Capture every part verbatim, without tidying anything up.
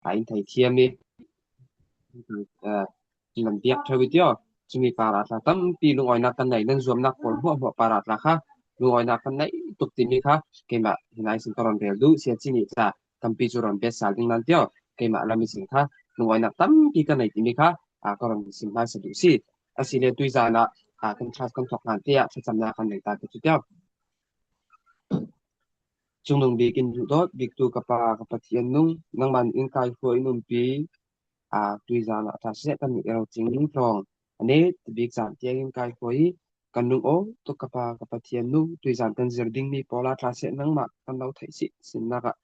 a in thei thiam i, a, nan biak theu i tio. Chumi para tla tampi lungawinak kan nei, nan zuamnak pawl hmuahhmuah para tla kha lungawinak kan nei tuk timi kha keimah hinai sin ka ron rel duh sia chini tla tampi cu ron bet sal ding nan tio. Keimah lam i sin kha lungawinak tampi kan nei timi kha, a, ka ron sim hmaisa duh si. Asile tuizan ah, a, kan class kan thok ngan te ah thlacamnak kan nei ta te cu tio. Cungnung bik in duhdawt biktu ka Pa, ka Pathian nung, nangmah nih in kai khua in umpi, a, tuizan ah thla seh kan nih ero cing tlawng a net bik zan tiang in kai khua i, kan nung aw tuk ka Pa, ka Pathian nung, tuizan kan zir dingmi pawl ah thla seh nangmah kan lo theih si sinnak ah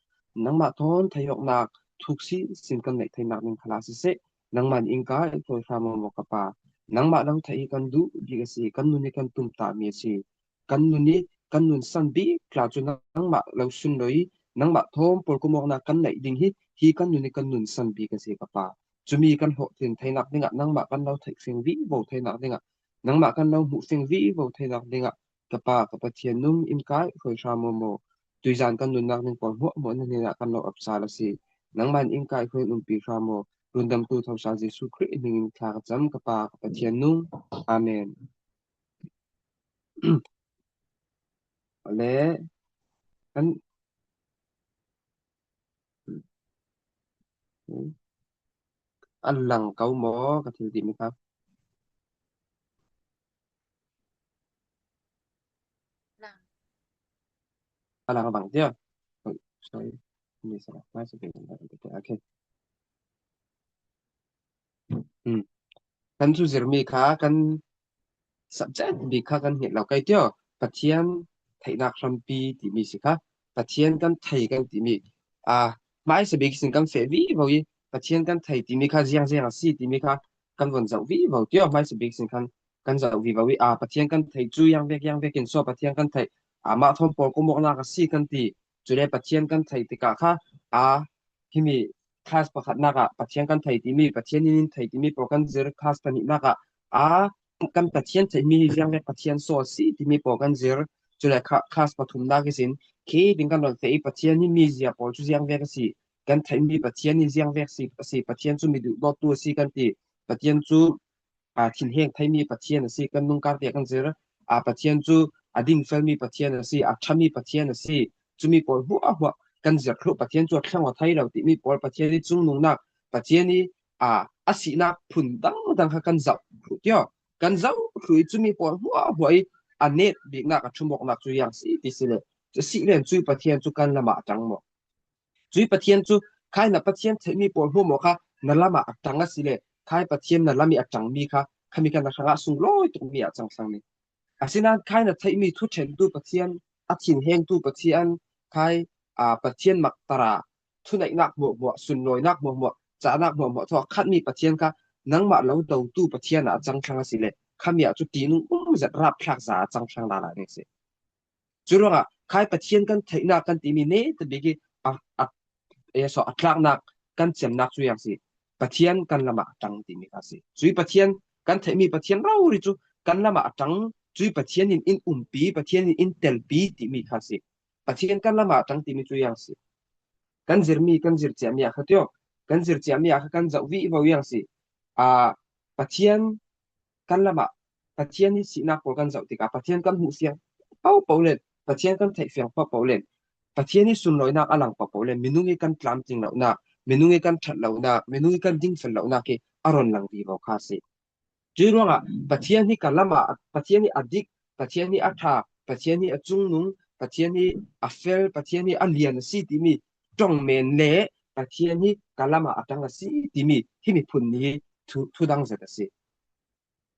nangmah thawn theihawknak thuk si sin kan neih theinak ding khala siseh, nangmah nih in kai khua i hram aw maw ka Pa, nangmah lo theih hi kan duh bik a si, kan nun hi kan tumtahmi a si. Kan nun i kan nun san bik tla cu nangmah lo sunlawi i nangmah thawn pawlkomawknak kan neih ding hi, hi kan nun i kan nun san bik a si ka Pa. Cumi kan hlawhtlin theinak dingah nangmah kan lo theih fiang vivo theinak dingah nangmah kan lo hmuh fiang vivo theinak dingah ka Pa, ka Pathian nung in kai hruai hram aw maw. Tuizan kan nunnak ding pawl hmuahhmuah na hnenah kan lo ap sal a si. Nangmah in kai hruai in umpi hram aw. Rundamtu thosal Jesuh Khrih hmingin thla ka cam ka Pa, ka Pathian nung. Amen. Le kan a lang ko maw ka thil timi kha? A lang a bang tia. Oi, sorry. Ni sa, mai sa, okay. Hmm. Kan cu zirmi kha kan subject bik kha kan hngilh lo kai tio. Pathian theihnak hrampi timi si kha. Pathian kan thei kan timi. A, hmaisa bik sin kan feh vivo i Pathian kan thei timi kha ziang ziang a si timi kha kan von zoh vivo tio. Hmaisa bik sin kan, kan zoh vivo i, a, Pathian kan thei cu yang vek, yang vek in so Pathian kan thei. A, mah thawn pawlkomawknak a si kan ti. Cule Pathian kan thei tikah kha, a, himi class pakhatnak ah Pathian kan thei timi, Pathian in in thei timi pawl kan zir, class pahnihnak ah, a, kan Pathian theihmi hi ziang vek Pathian so a si timi pawl kan zir. Cule kha, class pathumnak ihsin khi ding kan ron feh i Pathian hi mizia pawl cu ziang vek a si, kan theihmi Pathian hi ziang vek si, a si, Pathian cu mi duhdawttu a si kan ti, Pathian cu a, thinheng theimi Pathian a si, kan nungkar tiah kan zir. A, Pathian cu a dingfelmi Pathian a si, a ṭhami Pathian a si. Cumi pawl hmuahhmuah kan zir thluh, Pathian cu a thleng aw thei lo timi pawl, Pathian i cungnungnak, Pathian i, a, a sinak phun dangdang kha kan zoh thluh tio. Kan zoh thluh i cumi pawl hmuahhmuah i a net biknak, a ṭhumawknak cu yang si ti si le, cu si len cui Pathian cu kan lamah a ṭang maw? Cui Pathian cu khai na Pathian theihmi pawl hmuahhmuah kha na lamah a ṭang a si le, khai Pathian na lam i a ṭangmi kha khami kha na hrangah sunglawi tukmi ah cang thlang ni. Asinain khai na theihmi thuṭhentu Pathian, a thinhengtu Pathian, khai, aa, Pathian maktar ah thuneihnak hmuahhmuah, sunlawinak hmuahhmuah, cahnak hmuahhmuah thaw a khatmi Pathian kha nangmah lo dotu Pathian ah a cang thlang a si le, khami ah cu tinung um zet rapthlak za a cang thlang lala ding si. Curuangah khai Pathian kan theihnak kan timi netabik i a, a, e, so, a tlaknak kan cemnak cu yang si. Pathian kan lamah a ṭang timi kha si. Cui Pathian kan theihmi Pathian rori cu kan lamah a ṭang, cui Pathian in in umpi, Pathian in in telpi timi kha si. Pathian kan lamah a ṭang timi cu yang si. Kan zirmi, kan zir ciami ah kha tio, kan zir ciami ah kha kan zoh vivo yang si. A, Pathian kan lamah Pathian i sinak pawl kan zoh tikah Pathian kan hmuh fiang paohpaoh len, Pathian kan theih fiang paohpaoh len, Pathian i sunlawinak a lang paohpaoh len, minung i kan tlamtling lonak, minung i kan ṭhat lonak, minung i kan dingfel lonak i a ron lang vivo kha si. Cuih ruangah Pathian hi ka lamah, Pathian hi a dik, Pathian hi a ṭha, Pathian hi a cungnung, Pathian hi a fel, Pathian hi a lian a si timi ṭong men le Pathian hi ka lamah a ṭang a si timi himi phun ni hi thu, thudang zet a si.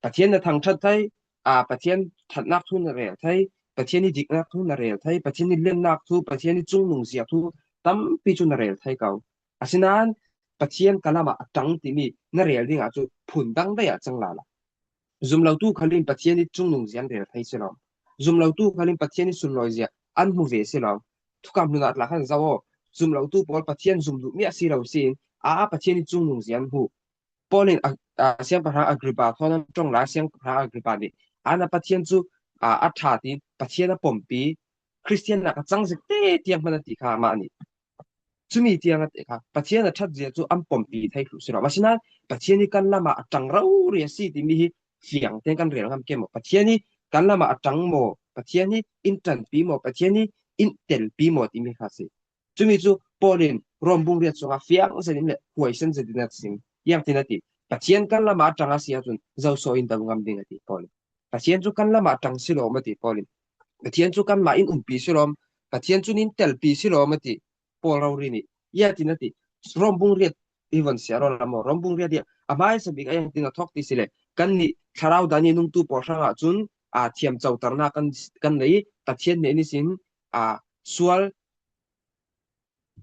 Pathian na thangṭhat thei, aa, Pathian ṭhatnak thu na rel thei, Pathian i diknak thu na rel thei, Pathian i lennak thu, Pathian i cungnung zia thu tampi cu na rel thei ko. Asinain Pathian ka lamah a ṭang timi na rel dingah cu phun dang dai ah cang lala. Zumlotu khal in Pathian i cungnung zia an rel thei si lo. Zumlotu khal in Pathian i sunlawi zia an hmu ve si lo. Thukam hlun ah tla khan zoh aw. Zumlotu pawl Pathian zum duhmi a si lo si in, aa, Pathian i cungnung zia an hmu. Paul in a, a, Siangpahrang Agrippa thawn an ṭong lai, Siangpahrang Agrippa nih, ana Pathian cu, a, a ṭha tiin Pathian a pompi, Khristian nak a cang zik te tiang hman a ti kha mah nih. Cumi tiang a teh kha Pathian a thatzia chu an pompi thei thluh si lo. Asinain Pathian hi kan lamah a tang rori a si timi hi fiang tein kan rel ngam ke maw? Pathian hi kan lamah a tang maw? Pathian hi in tanpi maw? Pathian hi in telpi maw timi kha si. Cumi chu Paul in Rom bung riat sungah fiang zetin le huaisen zetin a sim. Iang tin a ti, Pathian kan lamah a tang a si ahcun zoso in do ngam ding a ti Paul in. Pathian cu kan lamah a tang si lo maw ti Paul in. Pathian cu kanmah in umpi si lo, Pathian cu in telpi si lo maw ti Paul rori nih. Ia tin a ti, Rom bung riat i von sia raw la maw? Rom bung riat i a hmaisa bik a iang tin a thawk ti si le, kannih thlarau dan i nungtu pawl hrangah cun, aa, thiam coternak kan, kan nei, Pathian nih nisin, aa, sual,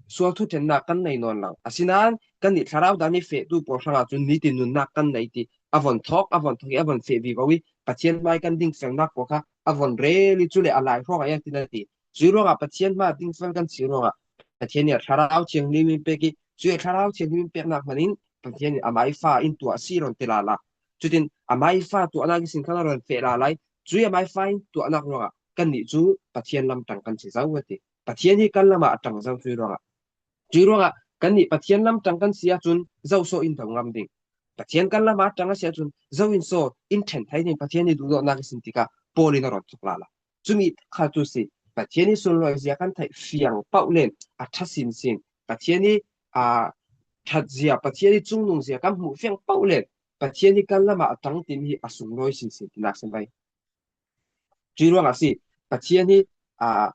sual thuṭhennak kan nei nawn lo. Asinain kannih thlarau dan i fehtu pawl hrangah cun nitin nunnak kan nei ti a von thawk, a von thawk i a von feh vivo i Pathian hmai kan dingfelnak pawl kha a von rel i cu le a lai hrawngah iang tin a ti. Cui ruangah Pathian hma dingfel kan si ruangah Pathian nih a thlarau thianghlim in pek i, cui a thlarau thianghlim in peknak hmanh in Pathian nih amai fa in tuah si rawn ti lala. Cutin amai fa tuahnak ihsin khan a rawn feh lalai. Cui amai fa in tuahnak ruangah kannih cu Pathian lamtang kan si zo a ti. Pathian hi kan lamah a tang zo cui ruangah. Cui ruangah kannih Pathian lamtang kan si ahcun zoso in do ngam ding. Pathian kan lamah a tang a si ahcun zo in so in ṭhen thei ding Pathian nih duhdawtnak ihsin tikah Paul in a rawn thawk lala. Cumi kha cu si, Pathian hi sunlawizia kan theih fiang pauh len a ṭha sinsin. Pathian hi, aa, ṭhatzia, Pathian hi cungnungzia kan hmuh fiang pauh len Pathian hi kan lamah a tang timi hi a sunglawi sinsin tinak si mai. Cui ruangah si, Pathian hi, aa,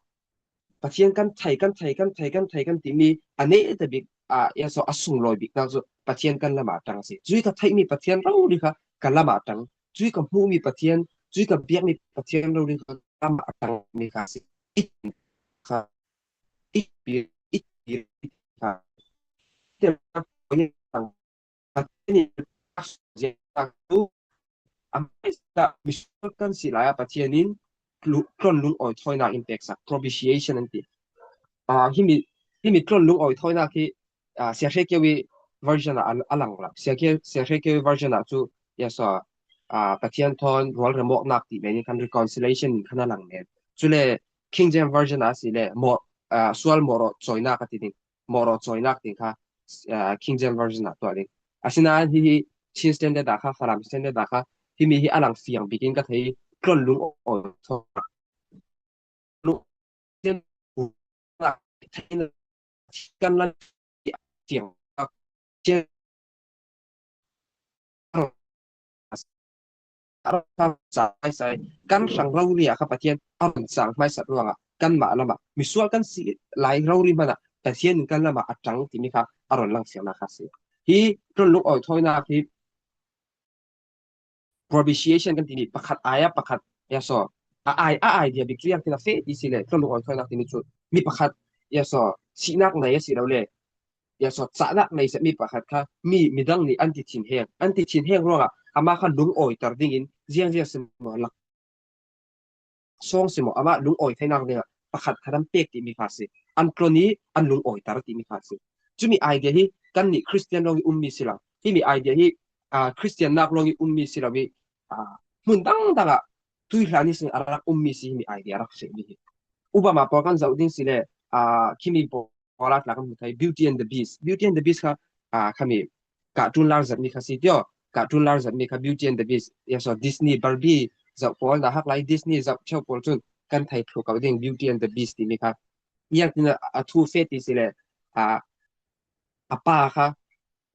Pathian kan thei, kan thei, kan thei, kan thei, kan timi a neta bik, aa, ia so a sunglawi biknak cu Pathian kan lamah a tang a si. Cui ka theihmi Pathian rori kha ka lamah a tang. Cui ka hmuhmi Pathian, cui ka biakmi Pathian rori kha ka lamah a tangmi kha a si. I kha, i pi, i pi, i kha. Pathian in a hmaisa misual kan si lai ah Pathian in tlu-, tlon lungawi thawinak in peksak, propitiation an ti. Aa, himi, himi tlon lungawi thawinak hi, aa, Sia Hre Kio i version ah a, a lang lo. Sia Hre, Sia Hre Kio i version ah cu, ia so, aa, Pathian thawn rual remawknak ti men in khan reconciliation in khan a lang men. Cule King James version ah a si le, mawh, aa, sual mawhrawh cawinak a ti ding. Mawhrawh cawinak ding kha, aa, King James Version ah tuah ding. Asinain hihi Chin Standard ah kha, Falam Standard ah kha, himi hi a lang fiang bikin ka thei, tlon lungawi thaw. Kan lan fiang a rak cang hmaisa i kan hrang rori ah kha Pathian a rawn cang hmaisat ruangah kanmah lamah misual kan si lai rori hmanah Pathian in kan lamah a tang timi kha a rawn lang fiangnak kha si. Hi tlon lungawi thawinak hi propitiation kan timi pakhat ai ah pakhat, ia so, a ai, a idea bik cu iang tin a feh ti si le tlon lungawi thawinak timi cu mi pakhat, ia so, sihnak nei a si lo le ia so, cahnak nei sehmi pakhat kha mi, midang nih an ti thinheng. An ti thinheng ruangah amah kha lungawiter dingin ziangziang si maw, laksawng si maw, amah lungawi theinak dingah pakhat khat an pek timi kha si. An tlon i an lungawiter timi kha si. Cumi idea hi kannih Christian lawng i ummi si lo. Himi idea hi, aa, Christian nak lawng i ummi si lo i, aa, hmun dangdang ah tuihlan ihsin a rak ummi si himi idea a rak fehmi hi. Upama pawl kan zoh ding si le, aa, khimi pawl pawl ah tla kan hmu thei, Beauty and the Beast. Beauty and the Beast kha, aa, khami cartoon lar zatmi kha si tio. Cartoon lar zatmi kha Beauty and the Beast. Ia so Disney, Barbie zoh pawl, dah hak lai Disney zoh cheu pawl cun kan thei thlu ko ding Beauty and the Beast timi kha. Iang tin a, a thu feh ti si le, aa, a pa kha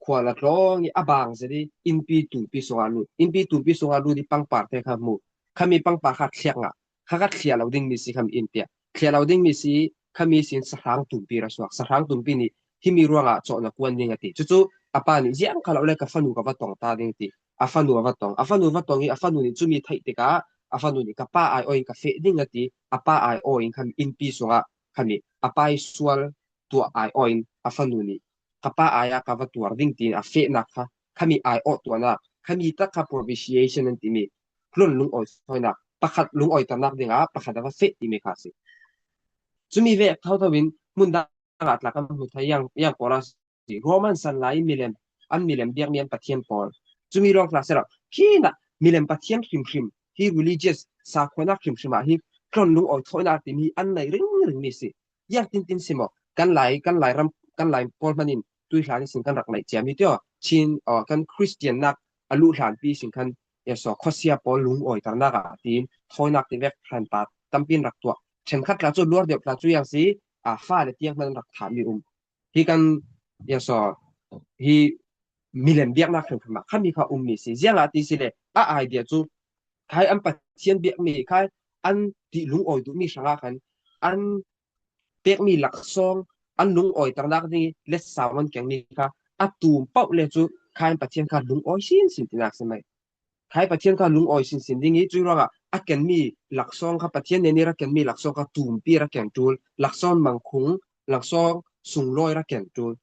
khual a tlawng i a bang zet i innpi tumpi sungah lut. Innpi tumpi sungah lut i pangpar te kha hmu. Khami pangpar kha thliak ngah. Kha kha thliah lo dingmi si khami innpi ah. Thliah lo dingmi si khami sin sahrang tumpi ra suak. Sahrang tumpi nih himi ruangah cawhna kuan ding a ti. Cucu a pa nih ziang kha lo le ka fanu ka va tong ta ding ti. A fanu a va tong. A fanu va tong i a fanu nih cumi theih tikah a fanu nih ka pa ai aw in ka feh ding a ti. A pa ai aw in khami innpi sungah khami a pa i sual tuah ai aw in a fanu nih ka pa ai ah ka va tuar ding tiin a fehnak kha khami ai aw tuahnak khami tak kha propitiation an timi tlon lungawi thawinak pakhat lungawiternak dingah pakhat a va feh timi kha si. Cumi ve thotho in hmun dang ah tla kan hmu thei iang, iang pawl a si. Roman san lai in milem, an milem biakmi an pathian pawl. Cumi ruang tla si lo. Hi na milem pathian hrimhrim, hi religious sakhuanak hrimhrim ah hi tlon lungawi thawinak timi an nei ringring mi si. Iang tintin si maw? Kan lai, kan lai ram kan lai pawl hmanin tuihlan ihsin kan rak naih ciami tio, Chin, aw, kan Christian nak a luhlanpi ihsin khan, ya so, khuasia pawl lungawiternak ah tiin thawinak ti vek hlanpa tampi an rak tuah. Ṭhenkhat tla cu luar deuh tla cu yang si, a, fale tiang hman an rak thahmi um. Hi kan, ya so, hi milem biaknak hrimhrim ah khami kha ummi si. Ziangah ti si le, a idea cu khai an Pathian biakmi, khai an ti lungawi duhmi hrangah khan an pekmi laksawng, an lungawiternak ding i letsau an kengmi kha a tum pauh le cu khai an Pathian kha lungawi sinsin tinak si mai. Khai Pathian kha lungawi sinsin ding i cuih ruangah a kenmi laksawng kha, Pathian nen i ra kenmi laksawng kha tumpi ra ken ṭul, laksawng mangkhung, laksawng sunglawi ra ken ṭul.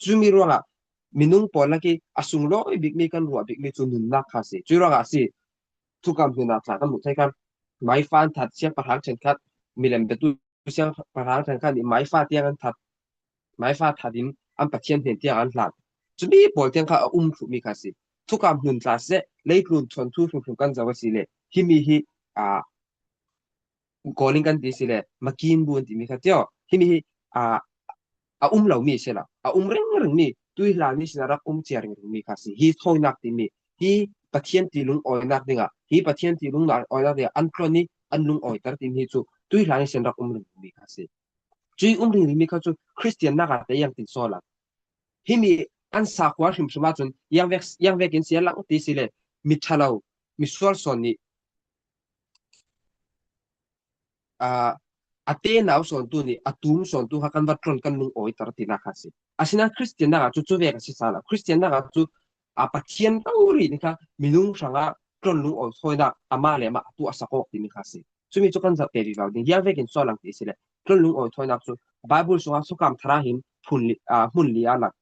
Cumi ruangah minung pawl lak i a sunglawi bikmi kan ruah bikmi cu nunnak kha si. Cuih ruangah a si. Thukam hnunah tla kan hmuh theih khan maifa an that, siangpahrang ṭhenkhat, milem biatu siangpahrang ṭhenkhat nih maifa tiang an that, maifa that in an Pathian hnen tiang an hlan. Cumi pawl tiang kha a um thluhmi kha si. Thukam hnun tla seh, leitlun chon thu hrimhrim kan zoh a si le, himi hi, a, Kawl in kan ti si le, makin bu an timi kha tio. Himi hi, a, a um lomi si lo, a um ringringmi, tuihlan ihsin a rak um cia ringringmi kha si. Hi thawinak timi, hi Pathian ti lungawinak dingah, hi Pathian ti lungawinak dingah an tlon i an lungawiter timi hi cu tuihlan ihsin rak um ringringmi kha si. Cuih um ringringmi kha cu Christian nak ah te yang tin saw lang. Himi an sakhua hrimhrim ahcun yang vek, yang vekin si a lang ti si le, mi ṭhalo, misual sawn nih, a, a tenau sawntu nih a tum sawntu kha kan va tlon, kan lungawiter tinak kha si. Asinain Christian nak ah cu cu vek a si sal lo. Christian nak ah cu, a, Pathian rori nih kha minung hrangah tlon lungawi thawinak amah le amah a tuah a sak awk timi kha si. Cumi cu kan zoh te vivo ding. Yang vekin saw lang ti si le, tlon lungawi thawinak cu Bible sungah Thukam Thar ah hin hmun li, a, hmun li a lang.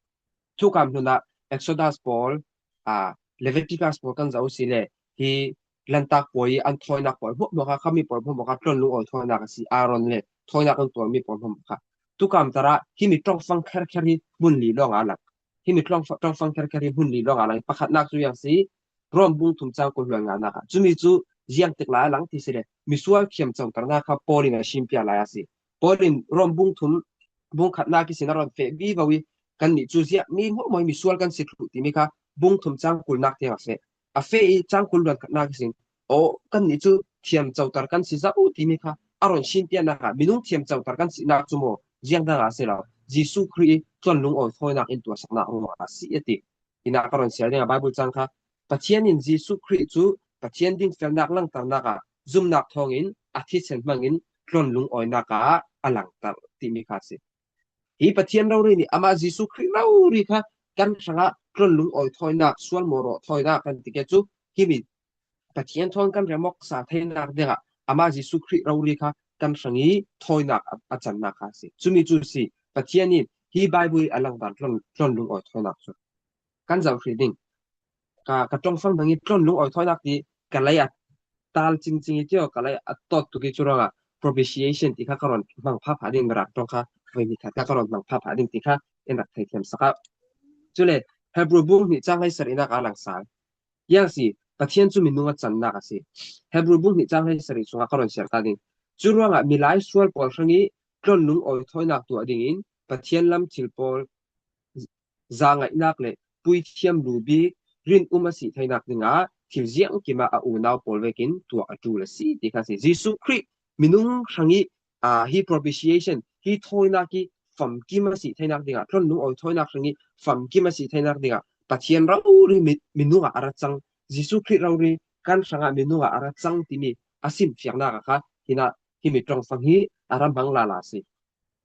Thukam hnunah Exodus pawl, a, Leviticus pawl kan zoh si le, hi Lantak puai i an thawinak pawl hmuahhmuah kha, khami pawl hmuahhmuah kha tlon lungawi thawinak a si. Aaron le thawinak an tuarmi pawl hmuahhmuah kha. Thukam Thar ah himi ṭongfang kherkher hi hmun li lawng a lang. Himi ṭongfa-, ṭongfang kherkher hi hmun li lawng a lang. Pakhatnak cu yang si, Rom bung thum cang kul hluan nganak ah. Cumi cu ziangtik lai a lang ti si le, misual thiam coternak kha Paul in a shimpia lai a si. Paul in Rom bung thum, bung khatnak ihsin a rawn feh vivo i, kannih cu ziah mi hmuahhmuah misual kan si thluh timi kha bung thum cang kulnak tiang a feh. A feh i cang kul hluan khatnak ihsin, aw, kannih cu thiam coter kan si zo timi kha a rawn shinpiaknak ah minung thiam coter kan sinak cu maw ziang dang a si lo, Jesuh Khrih i tlon lungawi thawinak in tuahsaknak ruangah a si a ti. Hinah ka rawn siar ding a Bible cang kha, Pathian in Jesuh Khrih cu Pathian dingfelnak langternak ah zumnak thawngin a thisen hmangin tlon lungawinak ah a langter timi kha a si. Hi Pathian rori nih amah Jesuh Khrih rori kha kan hrangah tlon lungawi thawinak, sual mawrawh thawinak kan ti ke cu, himi Pathian thawn kan remawksa theinak dingah amah Jesuh Khrih rori kha kan hrang i thawinak a, a cannak kha a si. Cumi cu si, Pathian in hi Bible i a langdan tlon, tlon lungawi thawinak cu kan zoh hrih ding. Ka, ka ṭongfang hmang i tlon lungawi thawinak ti ka lei a tal cingcing i tio, ka lei a tawt tuk i cu ruangah propitiation ti kha ka rawn hmang phapha ding, Mirang ṭong kha voi ni khat kha ka rawn hmang phapha ding ti kha in rak theithiam sak ah. Cule Hebrew bung hnih cang hleisarihnak a lang sal. Yang si, Pathian cu minung a cannak a si. Hebrew bung hnih cang hleisarih sungah ka rawn siar ta ding. Cu ruangah milai sual pawl hrang i tlon lungawi thawinak tuah dingin Pathian lam thil pawl zangaihnak le puithiam lu bik rinum a si theinak dingah thil ziangkim ah a unau pawl vekin tuak a ṭul a si ti kha a si. Jesuh Khrih minung hrang i, aa, hi propitiation, hi thawinak i famkim a si theinak dingah, tlon lungawi thawinak hrang i famkim a si theinak dingah Pathian rori mi, minung ah a ra cang, Jesuh Khrih rori kan hrangah minung ah a ra cang timi a simfiaknak ah kha hinah himi ṭongfang hi a ra hmang lala a si.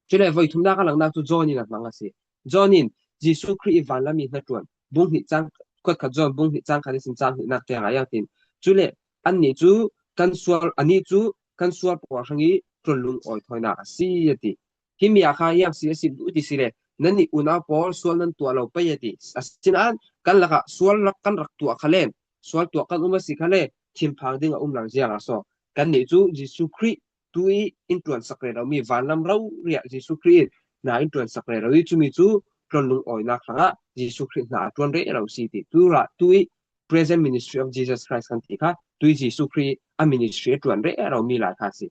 Cule voi thumnak a langnak cu John in a hmang a si. John in Jesuh Khrih i vanlam i hnaṭuan, bung hnih cang, kuat khat John bung hnih cang khat ihsin cang hnihnak tiang ah yang tin. Cule annih cu kan sual, anih cu kan sual pawl hrang i tlon lungawi thawinak a si a ti. Himi ah kha yang si a sim duh ti si le, nannih unau pawl sual nan tuah lo pei a ti. Asinain kan lakah sual rak kan rak tuah kha len, sual tuah kan um a si kha le, thinphang ding a um lang ziang a so. Kannih cu Jesuh Khrih tu i in ṭuansak rero mi, vanlam rori ah Jesuh Khrih in hna in ṭuansak rero i, cumi cu tlon lungawinak hrangah Jesuh Khrih hna a ṭuan rero si ti. Tu ra, tu i present ministry of Jesus Christ kan ti kha, tu i Jesuh Khrih a ministry a ṭuan rero mi lai kha si.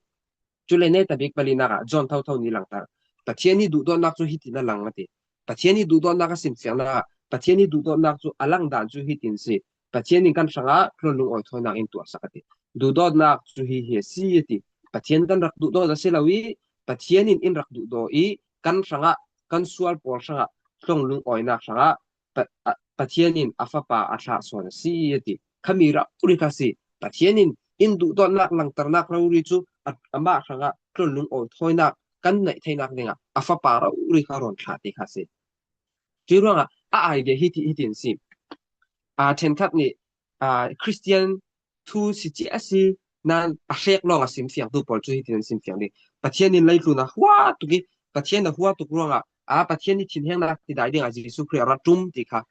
Cule neta bik palinak ah John thotho nih langter. Pathian i duhdawtnak cu hitin a lang a ti. Pathian ih duhdawtnak a simfiangnak ah Pathian ih duhdawtnak cu a langdan cu hitin si. Pathian in kan hrangah tlon lungawi thawinak in tuahsak a ti. Duhdawtnak cu hihi a si a ti. Pathian kan rak duhdawt a si lo ih Pathian in in rak duhdawt ih kan hrangah, kan sual pawl hrangah tlon lungawinak hrangah Pa-, a, Pathian in a Fapa a thlahsuan a si a ti. Khami rori kha si. Pathian in in duhdawtnak langternak rori cu a, amah hrangah tlon lungawi thawinak kan neih theinak dingah a Fapa rori kha rawn thlah ti kha si. Cuih ruangah a idea hiti, hitin si. A, ṭhenkhat nih, a, Khristian thu si cia a si nan a hrek lawng a simfiangtu pawl cu hitin an simfiang ding. Pathian in leitlun a hua tuk ih Pathian a hua tuk ruangah, a, Pathian ih thinhengnak tidai dingah Jesuh Khrih a ra ṭum ti kha.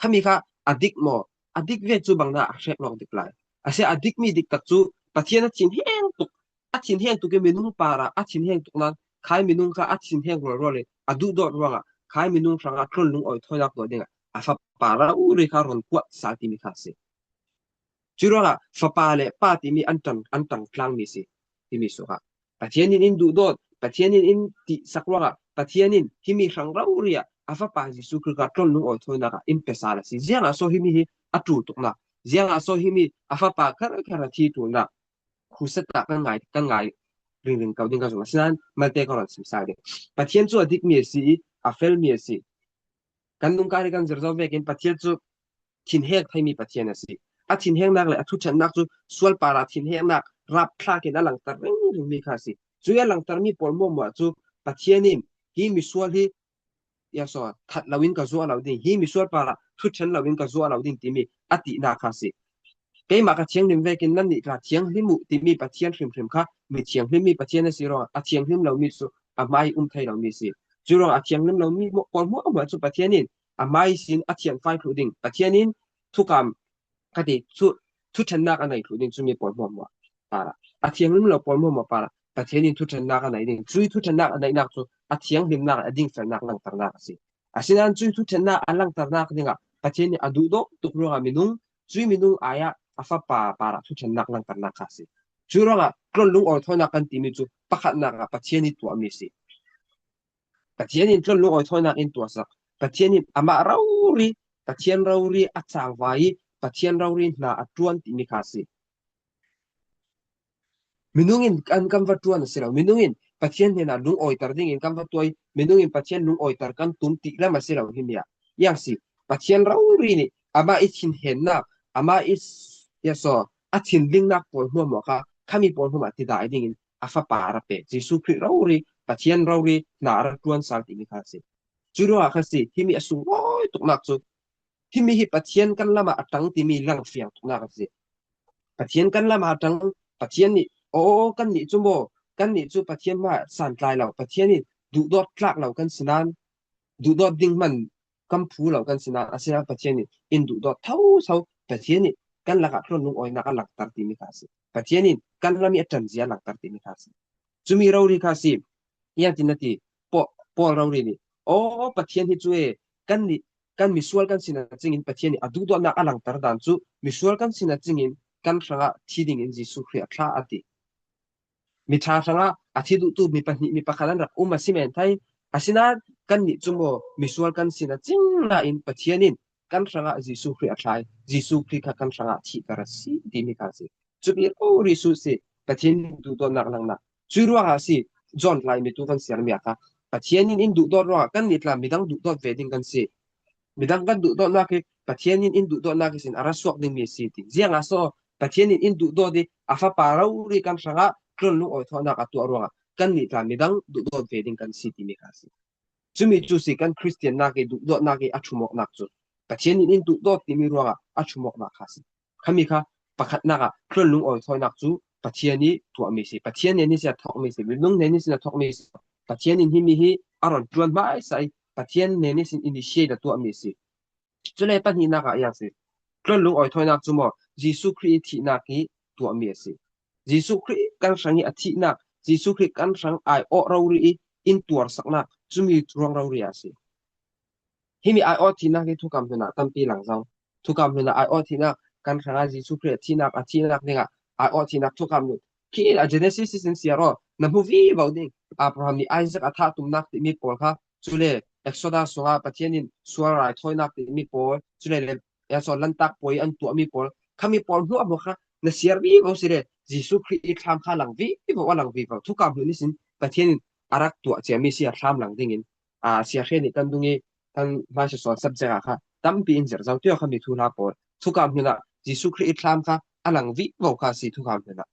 Khami kha a dik maw? A dik vek cu bang dah a hrek lawng dik lai? A si a dikmi diktak cu Pathian a thinheng tuk, a thinheng tuk ih minung parah a thinheng tuk nan khai minung kha a thinheng rualrual ih a duhdawt ruangah khai minung hrangah tlon lungawi thawinak dawh dingah a Fapa rori kha rawn kuat sal timi kha a si. Cuih ruangah Fapa le Pa timi an ṭang, an ṭang tlangmi si timi sukah Pathian in in duhdawt, Pathian in in tihsak ruangah Pathian in himi hrang rori ah a Fapa Jesuh Khrih kha tlon lungawi thawinak ah in pe sal a si. Ziangah so himi hi a ṭul tuknak, ziangah so himi a Fapa kharkar a thi ṭulnak khuset ah kan ngai, kan ngai ringring ko ding ka zong a si nan malte ka rawn sim sal ding. Pathian cu a dikmi a si ih a felmi a si. Kan nungkar ih kan zir zo vekin Pathian cu thinheng theimi Pathian a si. A thinhengnak le a thuṭhennak cu sual parah thinhengnak rapthlak in a langter ringringmi kha a si. Cuih a langtermi pawl hmuahhmuah cu Pathian in hi misual hi, ia so, that loin ka zuah lo ding, hi misual parah thuṭhen loin ka zuah lo ding timi a tihnak kha a si. Keimah ka thianghlim vekin nannih tla thianghlim uh timi Pathian hrimhrim kha mi thianghlimmi Pathian a si ruangah a thianghlim lomi cu a hmai um thei lomi a si. Cuih ruangah a thianghlim lomi pawl hmuahhmuah cu Pathian in a hmai sin a thianfai thluh ding, Pathian in thukam ka ti cu thuṭhennak a nei thluh ding cumi pawl hmuahhmuah parah, a thianghlim lo pawl hmuahhmuah parah Pathian in thuṭhennak a nei ding. Cuih thuṭhennak a neihnak cu a thianghlimnak, a dingfelnak langternak a si. Asinain cuih thuṭhennak a langternak dingah Pathian in a duhdawt tuk ruangah minung, cuih minung ai ah a Fapa parah thuṭhennak langternak kha a si. Cuih ruangah tlon lungawi thawinak kan timi cu pakhatnak ah Pathian ih tuahmi a si. Pathian in tlon lungawi thawinak in tuahsak. Pathian in amah rori, Pathian rori a cangvai ih Pathian rori hna a ṭuan timi kha a si. Minung in kan, kan va ṭuan a si lo. Minung in Pathian hnenah lungawiter dingin kan va tuah ih, minung in Pathian lungawiter kan tum ti lam a si lo himi ah. Iang si, Pathian rori nih amah ih thinhennak, amah ih, ia so, a thinlingnak pawl hmuahhmuah kha, khami pawl hmuahhmuah tidai dingin a Fapa a ra pek. Jesuh Khrih rori, Pathian rori hna a ra ṭuan sal timi kha a si. Cuih ruangah kha si, himi a sunglawi tuknak cu, himi hi Pathian kan lamah a ṭang timi langfiang tuknak a si. Pathian kan lamah a ṭang, Pathian nih, aw, kannih cu maw, kannih cu Pathian hmai santlai lo, Pathian in duhdawt tlak lo kan si nan, duhdawt ding hman kan phu lo kan si nan, asinain Pathian in in duhdawt thotho, Pathian nih kan lakah tlon lungawinak a langter timi kha a si. Pathian in kan lam ih a ṭanzia a langter timi kha a si. Cumi rori kha a si. Iang tin a ti, Paul, Paul rori nih, aw, Pathian hi cu e, kannih, kan misual kan sin a cingin Pathian nih a duhdawtnak a langter dan cu misual kan sin a cingin kan hrangah thi dingin Jesuh Khrih a thlah a ti. Miṭha hrangah a thi duhtu mi pahnih, mi pakhat an rak um a si men thei. Asinain kannih cu maw misual kan sin a cing nain Pathian in kan hrangah Jesuh Khrih a thlai, Jesuh Khrih kha kan hrangah thihter a si timi kha a si. Cumi rori cu si, Pathian in duhdawtnak langnak. Cuih ruangah a si, John Lai mi tu kan siarmi ah kha, Pathian in in duhdawt ruangah kannih tla midang duhdawt ve ding kan si. Midang kan duhdawtnak hi Pathian in in duhdawtnak ihsin a ra suak dingmi a si ti. Ziangah so Pathian in in duhdawt ih a Fapa rori kan hrangah tlon lungawi thawinak a tuah ruangah kannih tla midang duhdawt ve ding kan si timi kha a si. Cumi cu si kan Khristiannak ih duhdawtnak ih a ṭhumawknak cu Pathian in in duhdawt timi ruangah a ṭhumawknak kha a si. Khami kha pakhatnak ah tlon lungawi thawinak cu Pathian ih tuahmi si, Pathian hnen ihsin a thawkmi si, minung hnen ihsin a thawkmi si. Pathian in himi hi a rawn ṭuan hmaisa ih Pathian hnen ihsin initiate a tuahmi si. Cule pahnihnak ah iang si, tlon lungawi thawinak cu maw Jesuh Khrih ih thihnak ih tuahmi a si. Jesuh Khrih kan hrang ih a thihnak, Jesuh Khrih kan hrang aiawh rori ih in tuarsaknak cumi ruang rori ah a si. Himi aiawh thihnak hi thukam hlun ah tampi lang zo. Thukam hlun ah aiawh thihnak kan hrangah Jesuh Khrih a thihnak, a thihnak dingah aiawh thihnak thukam hlun khi a Genesis ihsin siar aw, na hmu vivo ding. Abraham nih Isaac a thah tumnak timi pawl kha, cule Exodus sungah Pathian in sual raithawinak timi pawl, cule le, ya so, lantak puai an tuahmi pawl, khami pawl hmuahhmuah kha na siar vivo si le, Jesuh Khrih i thlam kha lang vivo, a lang vivo. Thukam hnu nisin Pathian in a rak tuah ciami si a thlam lang dingin, a, Sia Hre nih kan dung i, kan hmaisa sawn subject ah kha tampi in zirzo tio khami thuhla pawl. Thukam hnu ah Jesuh Khrih i thlam kha a lang vivo kha si thukam hnu ah.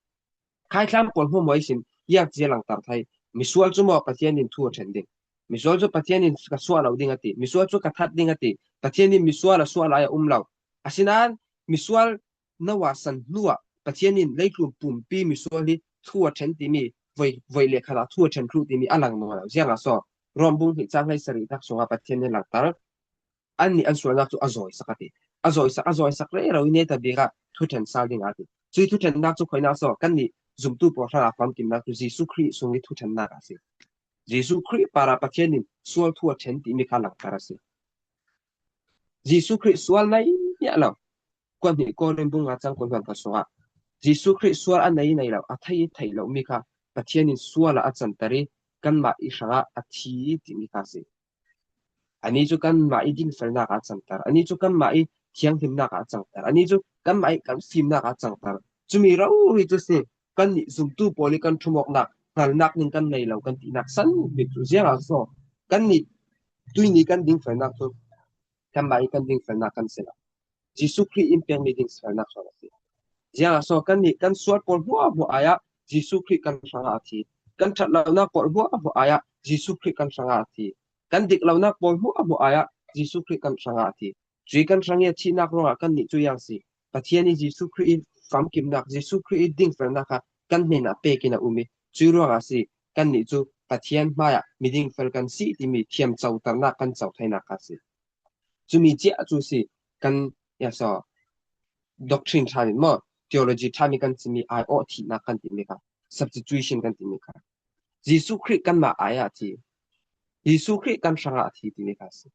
Khai thlam pawl hmuahhmuah ihsin, iak cia langtar thai. Misual cu maw Pathian in thu a ṭhen ding. Misual cu Pathian in ka suah lo ding a ti. Misual cu ka that ding a ti. Pathian in misual a suah lai a um lo. Asinain misual Noah san hnuah Pathian in leitlun pumpi misual hi thu a ṭhen timi, voi, voi le khalah thu a ṭhen thluh timi a lang nawn lo. Ziangah so, Rom bung hnih cang hleisarih tak sungah Pathian in langtar. Annih an sualnak cu a zawisak a ti. A zawisak, a zawisak rero i neta bik ah thuṭhen sal ding a ti. Cui thuṭhennak cu khuinak so, kannih zumtu pawl hrangah famkimnak cu Jesuh Khrih sung i thuṭhennak a si. Jesuh Khrih parah Pathian in sual thu a ṭhen timi kha langtar a si. Jesuh Khrih sual nei niah lo. Kuat hnih Korin bung nga cang kul hluan ka sungah Jesuh Khrih sual a nei nei lo, a thei thei lo mi kha Pathian in sual ah a canter i kanmah i hrangah a thi timi kha a si. Ani cu kanmah i dingfelnak ah a cangter. Ani cu kanmah i thianghlimnak ah a cangter. Ani cu kanmah i kan fimnak ah a cangter. Cumi rori cu si, kannih zumtu pawl i kan ṭhumawknak, hngalnak ning kan nei lo kan tinak san bik cu ziangah so, kannih tuihni kan dingfelnak cu kanmah i kan dingfelnak kan si lo. Jesuh Khrih in pekmi dingfelnak hrawng a si. Ziangah so, kannih kan sual pawl hmuahhmuah ai ah Jesuh Khrih kan hrangah a thi. Kan ṭhat lonak pawl hmuahhmuah ai ah Jesuh Khrih kan hrangah a thi. Kan dik lonak pawl hmuahhmuah ai ah Jesuh Khrih kan hrangah a thi. Cui kan hrang i a thihnak ruangah kannih cu iang si. Pathian i Jesuh Khrih i famkimnak, Jesuh Khrih i dingfelnak kha kan hnenah pekin a um i, cui ruangah si kannih cu Pathian hmaiah mi dingfel kan si timi thiamcoternak kan co theinak kha si. Cumi cia cu si kan, ya so, doctrine ṭha in maw, theology ṭha mi kan timi ai awh thihnak kan timi kha, substitution kan timi kha. Jesuh Khrih kanmah ai ah a thi. Jesuh Khrih kan hrangah a thi timi kha si.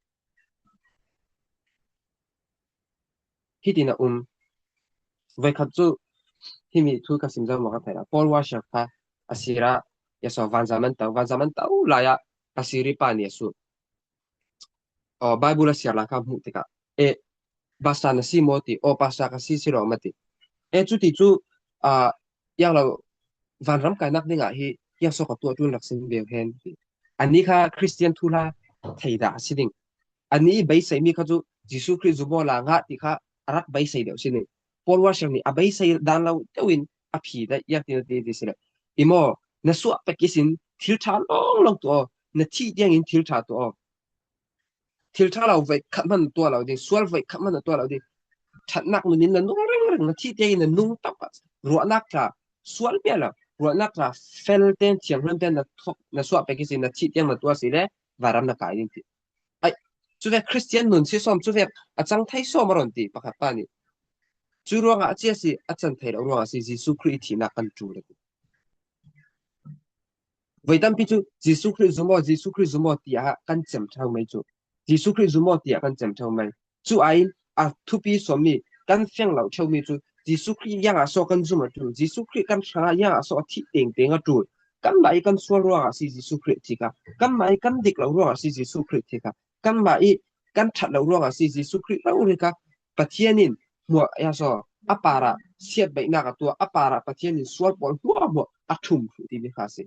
Hitin a um. Voikhat cu himi thu ka sim zo maw ka theih lo. Paul Washer kha a sirah, ya so, vanzam an to, vanzam an to lai ah a siri pa nih a sut. Aw, Bible a siar lai kha hmuh tikah, e, pastor na si maw ti, aw, pastor ka si si lo ma ti. E, cuti cu, aa, iang lo, vanram kainak dingah hi, iang so ka tuah ṭul rak sim ve hen ti. Ani kha Christian thuhla thei dah a si ding. Ani beisei mi kha cu Jesuh Khrih zum aw la ngah ti kha a rak beisei deuh si ding. Paul Washer nih a beisei dan lo deuh in a phi dah iak ti na ti ti si lo. I maw, na suah pek ihsin thil ṭha lawnglawng tuah aw, na thih tiangin thil ṭha tuah aw. Thil ṭha lo voikhat hmanh tuah lo ding, sual voikhat hmanh tuah lo ding. Ṭhatnak nun in na nung ringring, na thih tiangin na nung tam ruahnak tla, sual bia lo, ruahnak tla fel ten, thianghlim ten na thok, na suah pek ihsin na thih tiang na tuah si le, vanram na kai ding ti. Ai, cuvek Christian nun si sawm, cuvek a cang thei sawm a rawn ti pakhat pa nih. Cu ruangah a cia si, a can thei lo ruangah si, Jesuh Khrih i thihnak kan ṭul a ti. Voi tampi cu Jesuh Khrih zum aw, Jesuh Khrih zum aw tiah kan cem ṭheu mai cu. Jesuh Khrih zum aw tiah kan cem ṭheu mai. Cu aiin a thupi sawmmi kan fiang lo ṭheumi cu Jesuh Khrih iangah so kan zum a ṭul, Jesuh Khrih kan hrangah iangah so a thih tengteng a ṭul. Kanmah i kan sual ruangah si Jesuh Khrih thi kha, kanmah i kan dik lo ruangah si Jesuh Khrih thi kha, kanmah i kan ṭhat lo ruangah si Jesuh Khrih rori kha Pathian in hmuah, ya so, a parah siatbaihnak a tuah, a parah Pathian in sual pawl hmuahhmuah a ṭhum thluh timi kha a si.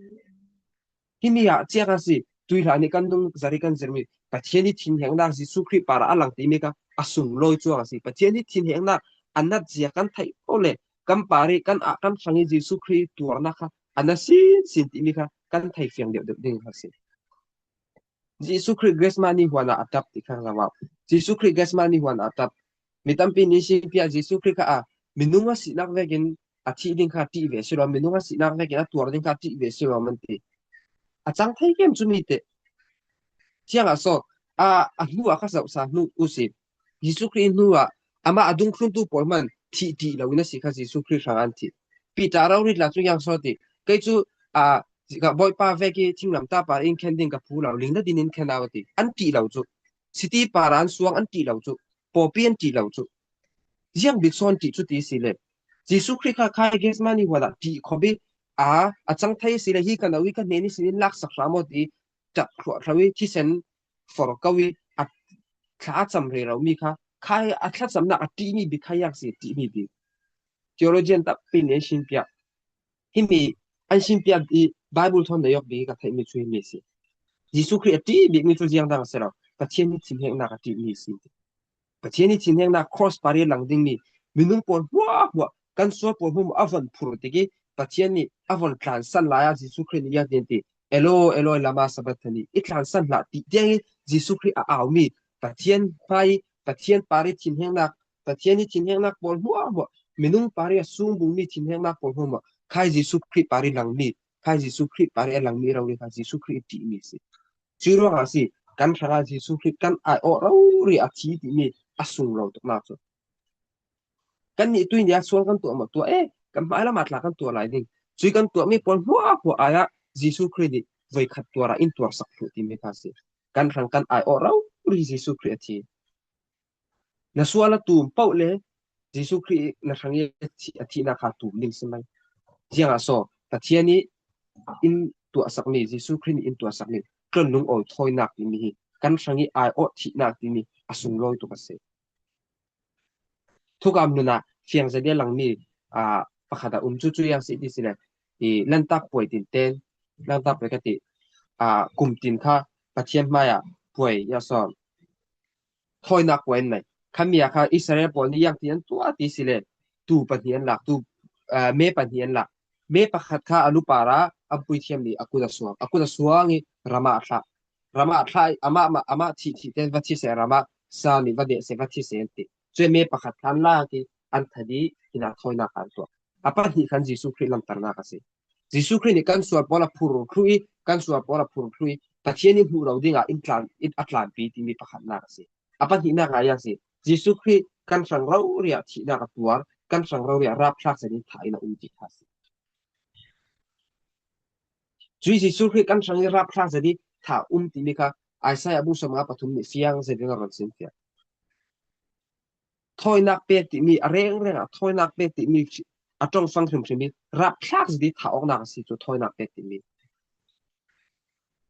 Himi ah ciak a si, tuihla nih kan dung zari kan zirmi, Pathian i thinhengnak Jesuh Khrih parah a lang timi kha a sunglawi cuang a si. Pathian i thinhengnak a nat zia kan theih ko le kan parih kan ah kan hrang i Jesuh Khrih tuarnak kha a na sinsin timi kha kan thei fiang deuhdeuh ding kha a si. Jesuh Khrih Gethsemane huan ah a ṭap ti kha zoh. Jesuh Khrih Gethsemane huan ah a ṭap. Mi tampi nih si piah Jesuh Khrih kha a minung a sinak vekin a thih ding kha ṭih ve si lo, minung a sinak vekin a tuar ding kha ṭih ve si lo man ti. A cang thei kem cu mi te. Ciangah so, a, a hnu ah kha zohsa hnu u si. Jesuh Khrih hnu ah amah a dungthluntu pawl hman thih ṭih lo in a si kha Jesuh Khrih hrang an thih. Peter rori tla cu yang so ti. Kei cu, a, ka Bawipa vek i thinglamtah par in khen ding ka phu lo, ling nadin in khen au a ti. An ṭih lo cu. City par an suang an ṭih lo cu. Pawpi an ṭih lo cu. Ziang bik so an ṭih cu ti si le. Jesuh Khrih kha khai Gethsemane huan ah ṭih khop i, a, a cang thei si le hi ka no i ka hnen ihsin in laksak hram aw ti ṭap hluahhlo i thisen forko i a thla a cham rero mi kha, khai a thlachamnak a ṭihmi bik kha iang si ṭihmi bik. Theologian tampi nih an sinpiak. Himi an sinpiak i Bible thawn na awk bik ka theihmi cu himi si. Jesuh Khrih a ṭih bikmi cu ziang dang a si lo. Pathian nih thinhengnak a ṭihmi si. Pathian nih thinhengnak cross par i a lang dingmi minung pawl hmuahhmuah, kan sual pawl hmuahhmuah a von phur tik i Pathian nih a von tlansan lai ah Jesuh Khrih nih iang tin ti, "Eloi, Eloi, lama sabachthani?" I tlansan hlah ti tiang i Jesuh Khrih a aumi Pathian hmai, Pathian par i thinhengnak, Pathian nih thinhengnak pawl hmuahhmuah, minung par i a sungbungmi thinhengnak pawl hmuahhmuah, khai Jesuh Khrih par i langmi, khai Jesuh Khrih par i a langmi rori kha Jesuh Khrih i ṭihmi si. Cuih ruangah a si, kan hrangah Jesuh Khrih kan aiawh rori a thi timi a sunglawi tuknak cu. Kannih tuih nih ah sual kan tuah maw? Tuah e, kan hmai lamah tla kan tuah lai ding. Cuih kan tuahmi pawl hmuahhmuah ai ah Jesuh Khrih nih voikhat tuar ah in tuarsak thluh timi kha a si. Kan hrang kan aiawh rori Jesuh Khrih a thi. Na sual a tum paoh le Jesuh Khrih na hrang i a thi-, a thihnak kha tum ding si mai. Ziangah so, Pathian nih in tuahsakmi, Jesuh Khrih nih in tuahsakmi tlonlung awi thawinak timi hi kan hrang i aiawh thihnak timi a sunglawi tuk a si. Thukam nun ah fiang zadia langmi, aa, pakhat a um cu, cu iang si ti si le, i Lantak puai tin ten, Lantak puai ka ti, aa, kum tin kha Pathian hmai ah puai iang sawm. Thawinak puai an nei. Khami ah kha Israel pawl nih iang ti an tuah ti si le, tu pahnih an lak, tu, aa, me pahnih an lak. Me pakhat kha a nu par ah an puithiam nih a kut a suang. A kut a suang i ram ah a thlah. Ram ah a thlah i amah, amah, amah thih, thih ten va thi seh ram ah, sa nih va deh seh va thi seh an ti. Cun me pakhat kha an lak i an that i hinah thawinak an tuah. A pahnih khan Jesuh Khrih langhternak a si. Jesuh Khrih nih kan sual pawl a phur thluh i, kan sual pawl a phur thluh i, Pathian nih hmuh lo dingah in tlan, in a tlanpi timi pakhatnak a si. A pahnihnak ah iang si. Jesuh Khrih kan hrang rori ah thihnak a tuar, kan hrang rori ah rapthlak zet in thah in a um ti kha a si. Cuih Jesuh Khrih kan hrang i rapthlak zet i thah um timi kha Isaiah bung sawmnga pathum nih fiang zet in a ron sinfiak. Thawinak pek timi, a rengreng ah thawinak pek timi, a ṭongfang hrimhrim i rapthlak zet i thah awknak a si cu thawinak pek timi.